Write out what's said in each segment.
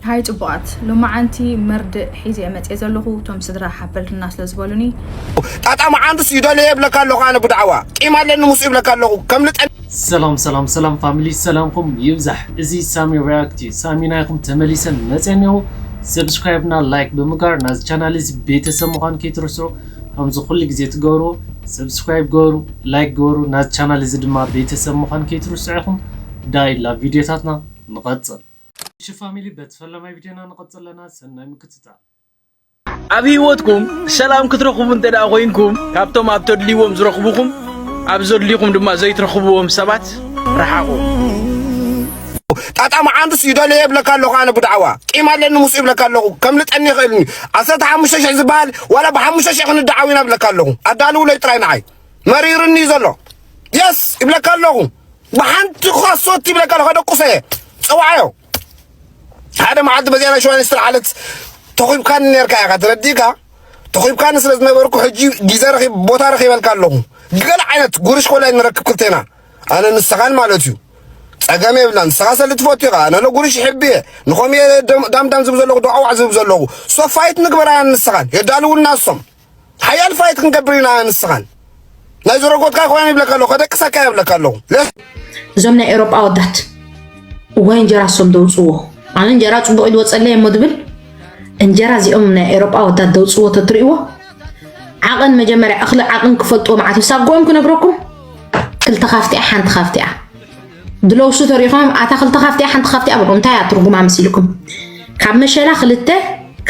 ሃይ ጽቡቓት፣ ሎማዓንቲ መርድእ ሒዘ እየ መጽየ ዘለኹ። እቶም ስድራ ሓበርልና ስለ ዝበሉኒ። ጣጣ መዓንትስ ይደልዮ ይብለካ ኣለኹ፣ ኣነ ብዳዕዋ ቂም ኣለኒ ምስኡ ይብለካ ኣለኹ። ከምልጠኒ ሰላም ሰላም ሰላም ፋሚሊ፣ ሰላምኩም ይብዛሕ። እዚ ሳሚ ሪያክት እዩ። ሳሚ ናይኹም ተመሊሰን መፅአ እኒሆ። ሰብስክራይብ እና ላይክ ብምግባር ናዚ ቻናል እዚ ቤተሰብ ምዃን ከይትርስዑ። ከምዚ ኩሉ ግዜ ትገብርዎ ሰብስክራይብ ገበሩ፣ ላይክ ገበሩ። ናዚ ቻናል እዚ ድማ ቤተሰብ ምዃን ከይትርስዑ ኢኹም። ዳይ ላብ ቪድዮታትና ንቐፅል። እሺ ፋሚሊ፣ በቲ ፈለማይ ቪድዮና ንቐፅል ኣለና። ሰናይ ምክትታል። ኣብ ህይወትኩም ሰላም ክትረኽቡ እንተ ደኣ ኮይንኩም፣ ካብቶም ኣብ ተድልይዎም ዝረኽቡኹም፣ ኣብ ዘድልይኹም ድማ ዘይትረኽብዎም ሰባት ረሓቑ። ጣጣ መዓንትስ ይደልዮ ይብለካ ኣለኹ፣ ኣነ ብዳዕዋ ቂም ኣለኒ ምስኡ ይብለካ ኣለኹ። ከምልጠኒ ይኽእልኒ። ዓሰርተ ሓሙሽተ ሽሕ ዝበሃል ዋላ ብሓሙሽተ ሽሕ ክንደዓው ኢና ይብለካ ኣለኹ። ኣዳልውለይ ጥራይ ንዓይ። መሪርኒ እዩ ዘሎ። የስ ይብለካ ኣለኹ። ብሓንቲ ኳሶት ይብለካ ኣለኹ። ከደቁሰ እየ። ጸዋዓዮ። ሓደ መዓልቲ በዚኣ ናይ ሸዋን ስትር ዓለት ተኺብካኒ ነርካ ኢኻ፣ ተረዲእካ? ተኺብካኒ ስለ ዝነበርኩ ሕጂ ግዜ ረኺብ፣ ቦታ ረኺበልካ ኣለኹ። ገለ ዓይነት ጉርሽ ኮላይ ንረክብ ክልቴና። ኣነ ንስኻን ማለት እዩ። ጸገም የብላን። ንስኻ ሰሊ ትፈቱ ኢኻ። ኣነ ነጉርሽ ይሕብ እየ። ንኾም እየ ደም- ዳምዳም ዝብ ዘለኹ፣ ዶ ኣዋዕ ዝብ ዘለኹ። ሶፋይት ንግበር ኣነ ንስኻን። የዳልውልና እሶም። ሓያል ፋይት ክንገብር ኢና ኣነ ንስኻን። ናይ ዝረጎትካ ኮይነ ይብለካ ኣለኹ። ከደቅሰካ ይብለካ ኣለኹ። ለ- እዞም ናይ ኤሮጳ ወዳት እዋይ እንጀራ እሶም ደውፅዎ። ኣነ እንጀራ ፅቡቕ ኢልዎ ጸለየ እሞ ድብል እንጀራ እዚኦም ናይ ኤሮጳ ወዳት ደውፅዎ ተትርእይዎ። ዓቐን መጀመርያ እኽሊ ዓቐን ክፈልጥዎ መዓት ሳጎኦም ክነግረኩም። ክልተ ካፍቲኣ ሓንቲ ካፍቲኣ ድለውሱ ተሪኾም። ኣታ ክልተ ካፍቲኣ ሓንቲ ካፍቲኣ በሉ። እንታይ እያ ትርጉማ መሲልኩም? ካብ መሸላ ክልተ፣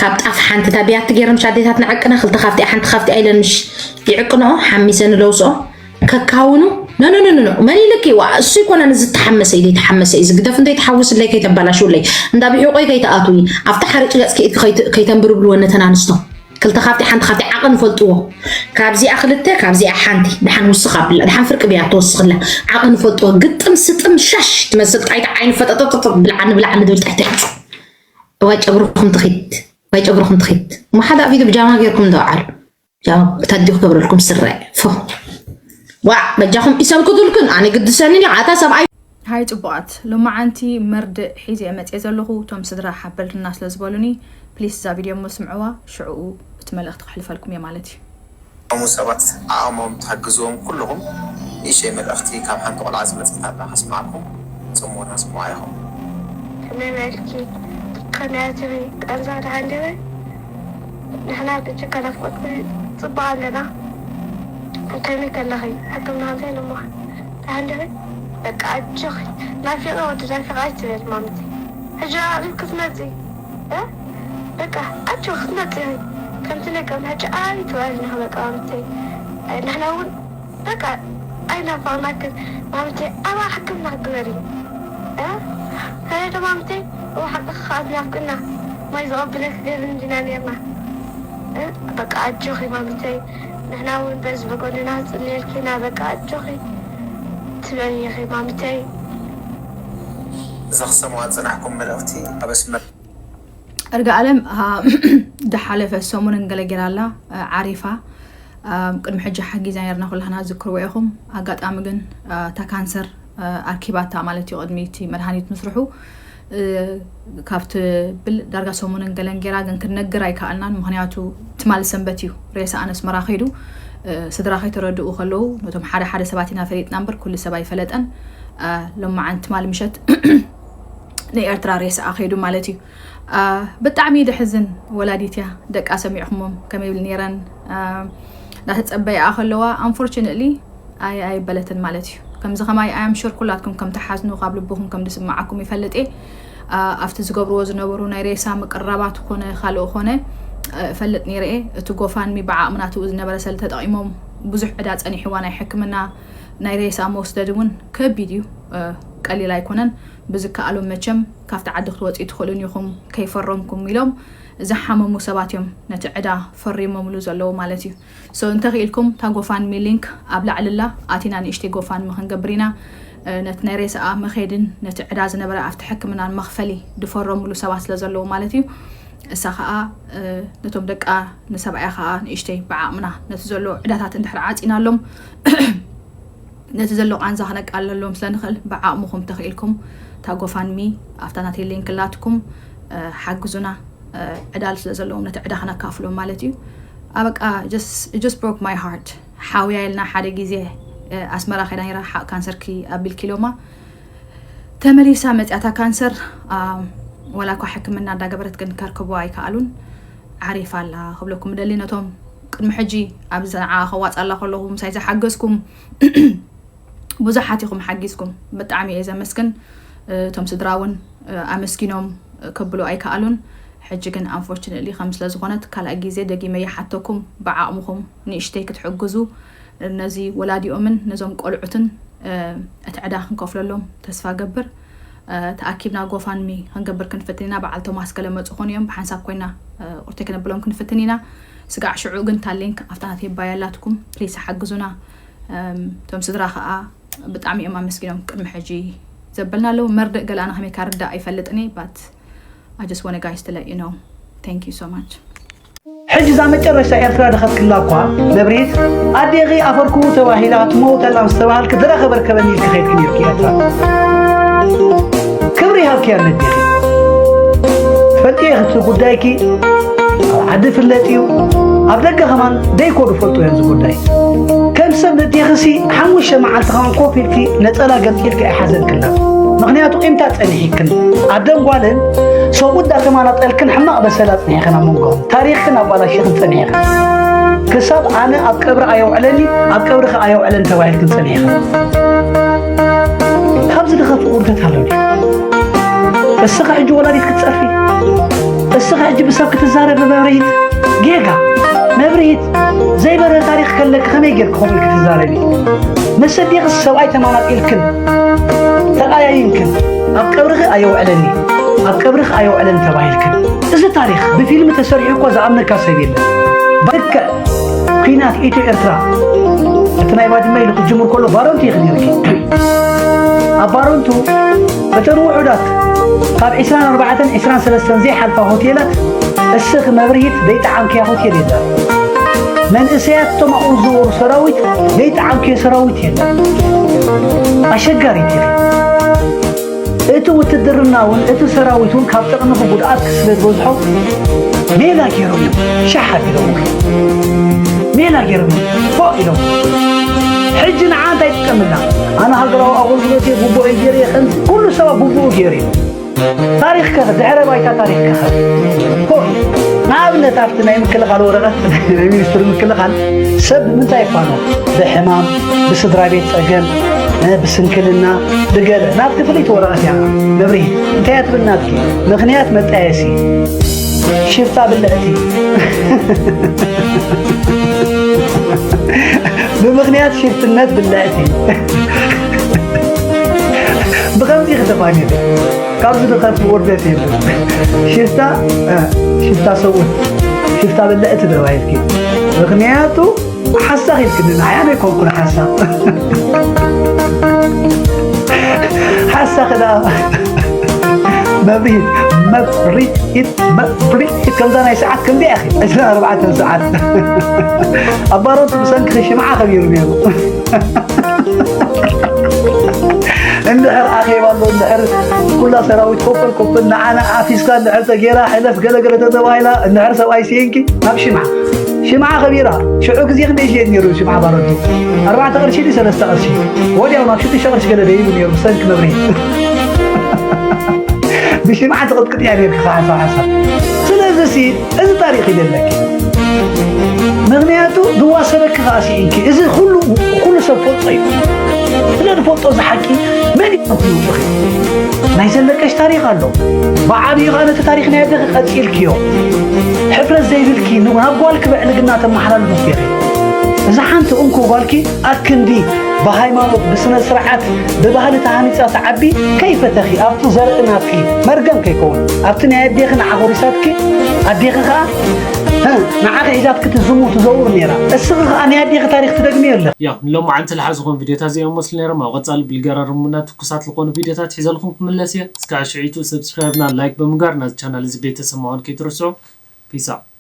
ካብ ጣፍ ሓንቲ። እታ ብያቲ ገይረን ሻዴታት ንዓቅና ክልተ ካፍቲኣ ሓንቲ ካፍቲኣ ኢለን ምሽ ይዕቅንኦ ሓሚሰን ለውስኦ ከካውኑ። ኖ ኖ ኖ ኖ፣ መን ኢልኪ? ዋ፣ እሱ ይኮነን። እዚ ተሓመሰ ኢሉ ተሓመሰ እዩ ዝግደፍ። እንተይ ተሓውስለይ ከይተባላሽውለይ፣ እንዳ ብሒቆይ ከይተኣትዊ፣ ኣብታ ሓርጭ ገጽ ከይት- ከይት- ከይተንብርብልወን ነተን ኣንስቶ። ክልተ ካብቲ ሓንቲ ካብቲ ዓቐን ፈልጥዎ። ካብዚኣ ክልተ፣ ካብዚኣ ሓንቲ። ደሓን ውስኽ ኣብላ፣ ደሓን ፍርቂ ብያ ትወስኽላ። ዓቐን ፈልጥዎ። ግጥም ስጥም ሻሽ ትመስል ጣይታ ዓይኒ ፈጠጠጠጠ ብልዓኒ ብልዓኒ ድብል ጣይታ። ዋይ ጨጉርኹም ትኺድ፣ ዋይ ጨጉርኹም ትኺድ። እሞ ሓደ ኣብ ኢዱ ብጃማ ጌርኩም እንዶ ዓሉ። ጃማ ተዲኹ ገብረልኩም ስረ። ፎ። ዋ በጃኹም ኢሰብኩ ድልኩን ኣነ ግድሰኒ ዲያ ኣታ ሰብኣይ። ሃይ ጽቡቓት፣ ሎማዓንቲ መርድእ ሒዘ እየ መጽየ ዘለኹ። እቶም ስድራ ሓበርልና ስለ ዝበሉኒ ፕሊስ እዛ ቪድዮ እሞ ስምዕዋ፣ ሽዕኡ እቲ መልእኽቲ ክሕልፈልኩም እየ ማለት እዩ። ከምኡ ሰባት ዓቕሞም ትሕግዝዎም ኩልኹም። ንእሽተይ መልእኽቲ ካብ ሓንቲ ቆልዓ ዝመጸት ኣላ ከስምዓኩም። ጽሞና ስምዓ ኢኹም። ከመይ በልኪ? ከመይ ኣትሪ? ቃንዛ ደሓን ዲኺ? ንሕና ብጀካ ናፍቆትኪ ጽቡቕ ኣለና። ከመይ ከለኺ? ሕክምና እንታይ ነሞ? ደሓን ዲኺ? በቃ ኣጆኺ። ናፊቐ ወዲ ናፊቐ ኣይትበል ማምቲ። ሕጂ ኣቕሪብኪ ትመጺ። እ? በቃ ኣጆኺ ክትመጺ ኢኺ። ከምቲ ናይ ቅድሚ ሕጂ ኣይትበል ኢኺ በቃ ማምቲ። ኣይ ንሕና እውን በቃ ኣይናፈቕናክን ማምቲ። ኣባ ሕክምና ክትግበሪ። እ? ከመይ ዶ ማምቲ? እወ ሓቅኺ ከዓ ናፍቅና። ማይ ዝቐብለኪ ገርኒ እንዲና ኔርና። እ? በቃ ኣጆኺ ማምተይ። ንሕና እውን በዚ ብጎንና ክንጽልየልኪ ኢና። በቃ ኣጆኺ ትበሊ ኢኺ ማምተይ። እዛ ክሰምዖ ዝጸናሕኩም መልእኽቲ ኣብ ኣስመራ እርጋ ኣለም ዝሓለፈ ሰሙን እንገለገላ ኣላ ዓሪፋ። ቅድሚ ሕጂ ሓጊዛ ነርና ኩላህና ዝክርዎ ኢኹም። ኣጋጣሚ ግን እታ ካንሰር ኣርኪባታ ማለት እዩ። ቅድሚ እቲ መድሃኒት ምስርሑ ካብ ትብል ዳርጋ ሰሙንን ገለን ጌራ፣ ግን ክንነግር ኣይከኣልናን። ምኽንያቱ ትማል ሰንበት እዩ ሬሳ ኣነስመራ ከይዱ። ስድራ ከይተረድኡ ከለዉ ነቶም ሓደ ሓደ ሰባት ኢና ፈሊጥና እምበር ኩሉ ሰብ ኣይፈለጠን። ሎማዓንቲ ትማል ምሸት ንኤርትራ ሬሳኣ ከይዱ ማለት እዩ። ብጣዕሚ ደሕዝን ወላዲት እያ። ደቃ ሰሚዕኹሞም ከመይ ይብል ነይረን እናተጸበያኣ ከለዋ፣ ኣንፎርችነትሊ ኣይ ኣይበለትን ማለት እዩ። ከምዚ ከማይ ኣያም ሽር ኩላትኩም ከም ትሓዝኑ ካብ ልብኹም ከም ዝስምዓኩም ይፈልጥ እየ። ኣብቲ ዝገብርዎ ዝነበሩ ናይ ሬሳ ምቅራባት ኮነ ካልእ ኮነ እፈልጥ ነይረ እየ። እቲ ጎፋንሚ ብዓቕምና ትኡ ዝነበረ ሰለ ተጠቒሞም ብዙሕ ዕዳ ጸኒሕዋ ናይ ሕክምና ናይ ሬሳ መውስደድ እውን ከቢድ እዩ፣ ቀሊል ኣይኮነን። ብዝከኣሎም መቸም ካብቲ ዓዲ ክትወፅኡ ትኽእሉን ኢኹም ከይፈረምኩም ኢሎም ዝሓመሙ ሰባት እዮም ነቲ ዕዳ ፈሪሞምሉ ዘለዉ ማለት እዩ። So እንተኽኢልኩም እታ ጎፋንሚ ሊንክ ኣብ ላዕሊ ኣላ፣ ኣቲና ንእሽተይ ጎፋንሚ ክንገብር ኢና። ነቲ ናይ ሬሳኣ መኼድን ነቲ ዕዳ ዝነበረ ኣብቲ ሕክምናን መኽፈሊ ዝፈረምሉ ሰባት ስለ ዘለዉ ማለት እዩ። እሳ ከዓ ነቶም ደቃ ንሰብኣያ ከዓ ንእሽተይ ብዓቕምና ነቲ ዘሎ ዕዳታት እንድሕር ዓፂናሎም ነቲ ዘሎ ቃንዛ ክነቃለሎም ስለ ንኽእል ብዓቕምኹም ተኽኢልኩም እታ ጎፋንሚ ኣብታ ናተይ ሊንክ ኣላትኩም ሓግዙና። ዕዳል ስለ ዘለዎም ነቲ ዕዳ ክነካፍሎም ማለት እዩ። ኣበቃ just broke my heart። ሓውያ ኢልና ሓደ ግዜ ኣስመራ ከይዳ ነራ፣ ካንሰርኪ ኣቢልኪ ኢሎማ። ተመሊሳ መፅያታ ካንሰር፣ ዋላ እኳ ሕክምና እንዳገበረት ግን ከርክቦ ኣይከኣሉን። ዓሪፋ ኣላ ክብለኩም ደሊ ነቶም ቅድሚ ሕጂ ኣብዚ ንዓ ከዋፃላ ከለኹ ምሳይ ዝሓገዝኩም ብዙሓት ኢኹም ሓጊዝኩም፣ ብጣዕሚ እየ ዘመስግን። እቶም ስድራ እውን ኣመስጊኖም ከብሉ ኣይከኣሉን። ሕጂ ግን unfortunately ከም ስለ ዝኾነት ካልኣይ ግዜ ደጊመ ይሓተኩም ብዓቕምኹም ንእሽተይ ክትሕግዙ ነዚ ወላዲኦምን ነዞም ቆልዑትን እቲ ዕዳ ክንከፍለሎም ተስፋ ገብር። ተኣኪብና GoFundMe ክንገብር ክንፍትን ኢና። በዓል ቶማስ ገለ መፁ ኾን እዮም ብሓንሳብ ኮይና ቁርተይ ክነብሎም ክንፍትን ኢና። ስጋዕ ሽዑ ግን ታሊንክ ኣብታ ናተይ ባያ ኣላትኩም please ሓግዙና። እቶም ስድራ ከዓ ብጣዕሚ እዮም ኣመስጊኖም ቅድሚ ሕጂ ዘበልና ኣለዉ። መርድእ ገለ ኣነ ከመይ ካርዳእ ኣይፈልጥን እየ but I just want guys to let you know. Thank you so much. ሕጂ እዛ መጨረሽታ ኤርትራ ድኸትክላ እኳ መብርሂት ኣዴኺ ኣፈርኩቡ ተባሂላ ትመውተላ ምስ ተባሃልክ ድረኸ በርከበኒ ኢልኪ ኸይድኪ ነርኪ ኤርትራ። ክብሪ ይሃብኪ ኣነዴኺ። ትፈልጥዮ ኢኺ እቲ ጉዳይኪ ኣብ ዓዲ ፍለጥ እዩ፣ ኣብ ደገ ከማን ደይኮ ዝፈልጡ እዮም እዚ ጉዳይ። ከም ሰብ ነዴኺሲ ሓሙሽተ መዓልቲ ከማን ኮፍ ኢልኪ ነፀላ ገንፂልኪ ኣይሓዘልክላ። ምኽንያቱ ቂምታ ፀኒሒክን ኣደን ጓልን ሰብኡ እንዳተማናጠልክን ሕማቕ በሰላ ኣፅኒሕክን ኣብ መንጎኹም ታሪኽክን ኣባላሺኽን ፀኒሕክን። ክሳብ ኣነ ኣብ ቀብሪ ኣየውዕለኒ ኣብ ቀብርኺ ኣየውዕለን ተባሂልክን ፀኒሕክን። ካብዚ ዝኸፍእ ውርደት ኣሎ ድዩ? እስኺ ሕጂ ወላዲት ክትፀርፊ፣ እስኺ ሕጂ ብሰብ ክትዛረቢ መብርሂት ጌጋ መብርሂት ዘይበረ ታሪኽ ከለኪ ከመይ ጌርኪ ከምኡ ኢልኪ ትዛረቢ? መሰዲኽስ ሰብኣይ ተማናጢልክን ተቓያይምክን ኣብ ቀብርኺ ኣየውዕለኒ ኣብ ቀብርኺ ኣየውዕለን ተባሂልክን። እዚ ታሪኽ ብፊልም ተሰሪሑ እኳ ዝኣምነካ ሰብ የለን። ብልክዕ ኲናት ኢትዮ ኤርትራ እቲ ናይ ባድመ ኢሉ ክጅምር ከሎ ባረንቱ ኢኺ ነርኪ። ኣብ ባረንቱ እተን ውሑዳት ካብ ዒስራን ኣርባዕተን ዒስራን ሰለስተን ዘይሓልፋ ሆቴላት እስኺ መብርሂት ዘይጠዓምክያ ሆቴል የለን። መንእሰያት እቶም ኣብኡ ዝነበሩ ሰራዊት ዘይጠዓምክዮ ሰራዊት የለን። ኣሸጋሪት ኢኺ። እቲ ውትድርና እውን እቲ ሰራዊት እውን ካብ ጥቕምኺ ጉድኣት ስለ ዝበዝሖ ሜላ ገይሮም እዮም ሻሕ ኣቢሎምኺ። ሜላ ገይሮም እዮም ፎእ ኢሎም። ሕጂ ንዓ እንታይ ትጥቀምልና? ኣነ ሃገራዊ ኣገልግሎት እየ፣ ግቡእ ገይረ እየ፣ ከምዚ ኩሉ ሰብ ኣብ ግቡኡ ገይሩ እዩ። ታሪኽከ ድሕረ ባይታ ታሪኽከ ንኣብነት ኣብቲ ናይ ምክልኻል ወረቐት ናይ ሚኒስትሪ ምክልኻል ሰብ ብምንታይ ይፋኖ? ብሕማም፣ ብስድራ ቤት ጸገም፣ ብስንክልና፣ ብገለ ናትኪ ፍልይቲ ወረቐት እያ መብርሂት። እንታይ እያ ትብል ናትኪ? ምኽንያት መጣየሲ ሽፍታ ብልዕቲ ብምኽንያት ሽፍትነት ብልዕቲ ብኸምዚ ከተፋንዮ ካብዚ ድኸፍ ውርደት የለን። ሽፍታ ሽፍታ ሰብኡት ሽፍታ በልዕቲ ተባሂልኪ። ምኽንያቱ ሓሳኽ ኢልክኒ ንዓይ ኣነ ኣይኮንኩን ሓሳኽ ሓሳኽ ዳ መብሪት መብሪት መብሪት ከምዛ ናይ ሰዓት ክንደይ ኣኺ ዕስራን ኣርባዕተን ሰዓት ኣባሮት ብሰንኪ ሽምዓ ከቢሩ ነይሩ። እንድሕር ኣኼባ ኣሎ እንድሕር ኩላ ሰራዊት ኮፈል ኮፈል ንዓና ኣፊስካ እንድሕር ተጌራ ሕለፍ ገለገለ ተተባሂላ እንድሕር ሰብኣይ ሲንኪ ናብ ሽምዓ ሽምዓ ከቢራ ሽዑ ግዜ ክንደይ ሽየጥ ነይሩ ሽምዓ ባረቱ ኣርባዕተ ቅርሺ ድዩ ሰለስተ ቅርሺ ወዲያው ናብ ሽዱሽተ ቅርሺ ገለ ደይቡ ነይሩ ብሰንኪ መብሪት ብሽምዓ ትቕጥቅጥ እያ ነርኪ ከዓ ሓሳብ ሓሳብ ስለዚ እዚ ታሪኽ ይደለኪ ምኽንያቱ ዝዋሰበኪ ከዓ ስኢንኪ እዚ ኩሉ ኩሉ ሰብ ፈልጦ እዩ ስለ ዝፈልጦ እዚ ሓቂ መን ይፈልጡ ይውፅኺ ናይ ዘለቀሽ ታሪኽ ኣሎ ብዓብዩ ከዓ ነቲ ታሪኽ ናይ ኣደኺ ቀፂልክዮ ሕፍረት ዘይብልኪ ናብ ጓልኪ ብዕልግና ተመሓላልፉ ጌርኪ እዛ ሓንቲ እንኮ ጓልኪ ኣክንዲ ብሃይማኖት ብስነ ስርዓት ብባህሊ ተሃኒፃ ትዓቢ ከይፈተኺ ኣብቲ ዘርኢ ናትኪ መርገም ከይከውን ኣብቲ ናይ ኣዴኺ ንዓኺ ወሪሳትኪ ኣዴኺ ከዓ ንዓኺ ሒዛትኪ ትዝሙ ትዘውር ነይራ እስኺ ከዓ ናይ ኣዴኺ ታሪክ ትደግሚ የለ ያው ንሎማዓንቲ ዝሓዝኹም ቪድዮታት እዚኦም መስሉ ነይሮም ኣብ ቀፃሊ ብልገራርሙና ትኩሳት ዝኾኑ ቪድዮታት ሒዘልኩም ክምለስ እየ እስካዕ ሽዒቱ subscribe ና like ብምግባር ናዚ ቻናል እዚ ቤተሰብ ምዃን ከይትርስዑ peace out